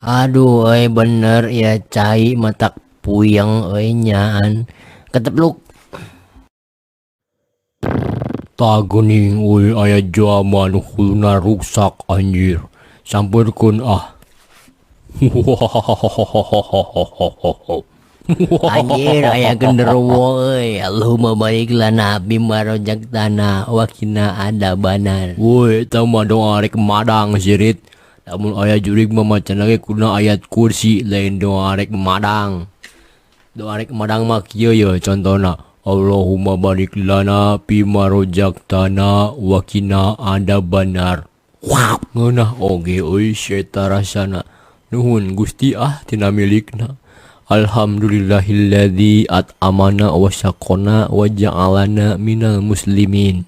Aduh euy bener ieu cai matak puyeng euy nyaan ketepluk. Tah geuning euy aya jalma nu huluna ruksak anjir, sampeurkeun ah. Anjir aya genderuwo euy, Allahumma barik lana bima rozaqtana wa qina adzabannar. Woi eta mah doa rek madang sirit. Lamun aya jurig mah macana ge kuduna ayat kursi lain doa rek madang. Doa rek madang mah kieu ye contona. Allahumma barik lana bima rozaqtana wa qina adzabannar. Ngeunah oge euy si eta rasana. Nuhun Gusti ah tina milikna. Alhamdulillahilladzi at'amana wa saqona wa ja'alana minal muslimin.